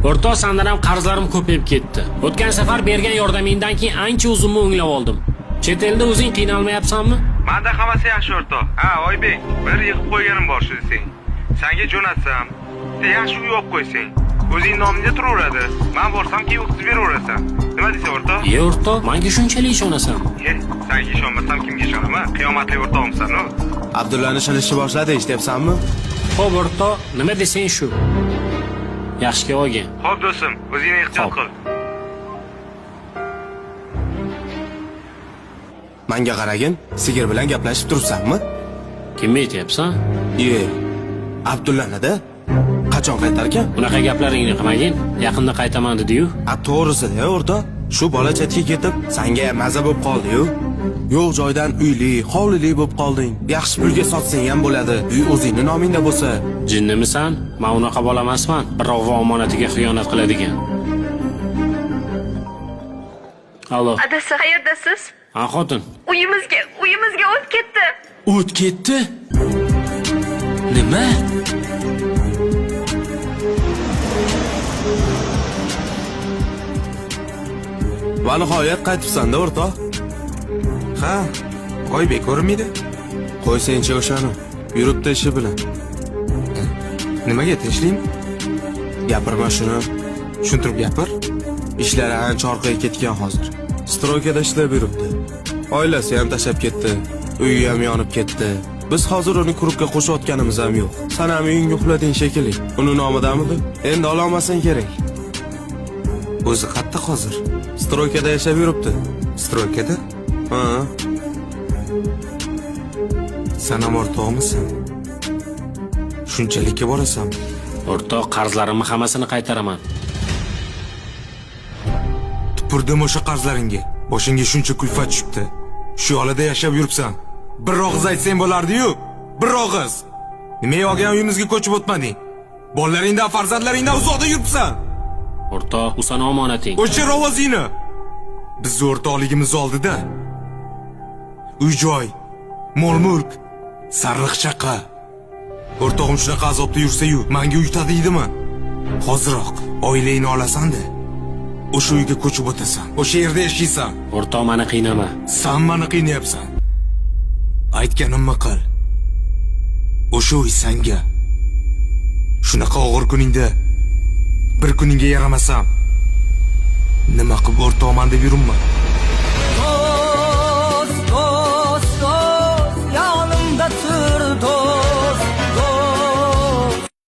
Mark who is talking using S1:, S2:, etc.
S1: O'rtoq, sandan ham qarzlarim ko'payib ketdi. O'tgan safar bergan yordamingdan keyin ancha o'zimni o'nglab oldim. Chet elda o'zing qiynalmayapsanmi?
S2: Menda hammasi yaxshi o'rtoq. Ha, Oybek, bir yig'ib qo'yganim bor shu desang. Senga jo'natsam, sen yaxshi uy olib qo'ysang, o'zing nomingda turaveradi. Men borsam keyin o'tkazib beraverasan. Nima deysan o'rtoq?
S1: Ye o'rtoq, menga shunchalik ishonasanmi?
S2: Ye, senga ishonmasam kimga ishonaman? Qiyomatli o'rtog'imsan-u.
S3: Abdullani shilishni boshladi, eshityapsanmi?
S1: Xo'p o'rtoq, nima desang shu. Yaxshi kelib olgin.
S2: Xo'p do'stim, o'zingni ehtiyot
S1: Xo'p.
S2: qil.
S3: Manga qaragin, sigir bilan gaplashib turibsanmi?
S1: Kimni aytyapsan?
S3: Ye, Abdullani-da. Qachon qaytarkan?
S1: Unaqa gaplaringni qilmagin. Yaqinda qaytaman dedi-yu.
S3: A to'g'risida o'rtoq, shu bola chetga ketib, sanga ham maza bo'lib qoldi-yu. Yo'q joydan uyli, hovlili bo'lib qolding. Yaxshi pulga sotsang ham bo'ladi. Uy o'zingni nomingda bo'lsa.
S1: Jinnimisan? Men unaqa bola emasman. Birovni omonatiga xiyonat qiladigan. Allo.
S4: Adasi, qayerdasiz?
S1: Ha, xotin.
S4: Uyimizga o't ketdi.
S1: O't ketdi? Nima?
S3: Va nihoyat qaytibsan-da o'rtoq.
S2: Ha, Oybek ko'rinmaydi.
S3: Qo'ysangchi o'shani. Yuribdi ishi bilan.
S2: Nimaga tinchlikmi?
S3: Gapirma shuni.
S2: Tushuntirib gapir.
S3: Ishlari ancha orqaga ketgan hozir. Stroykada ishlab yuribdi. Oilasi ham tashlab ketdi. Uyi ham yonib ketdi. Biz hozir uni klubga qo'shayotganimiz ham yo'q. San ham uyingga uxlading shekilli. Uni nomidamidi? Endi ololmasang kerak.
S2: O'zi qatta hozir?
S3: Stroykada yashab yuribdi.
S2: Stroykada?
S3: Ha.
S2: San ham o'rtog'misan? Shunchalikka borasanmi?
S1: O'rtoq, qarzlarimni hammasini qaytaraman.
S2: Tupurdim o'sha qarzlaringga. Boshingga shuncha kulfat tushibdi. Shu yo'lida yashab yuribsan. Bir og'iz aytsang bo'lardi-yu. Bir og'iz. Nimaga olgan uyimizga ko'chib o'tmading? Bolalaringdan, farzandlaringdan uzoqda yuribsan.
S1: O'rtoq, u sani omonating.
S2: O'chir ovozingni. Bizni o'rtoqligimiz oldida uy-joy, mol-mulk, sarriq chaqa. O'rtog'im shunaqa azobda yursa-yu, menga uy tadiydimi? Hoziroq oilangni olasan-da, o'sha uyga ko'chib o'tasan. O'sha yerda yashaysan.
S1: O'rtoq, meni qiynama.
S2: San meni qiynayapsan. Aytganimni qil. O'sha uy sanga. Shunaqa og'ir kuningda bir kuningga yaramasam, nima qilib o'rtoqman deb yuribman?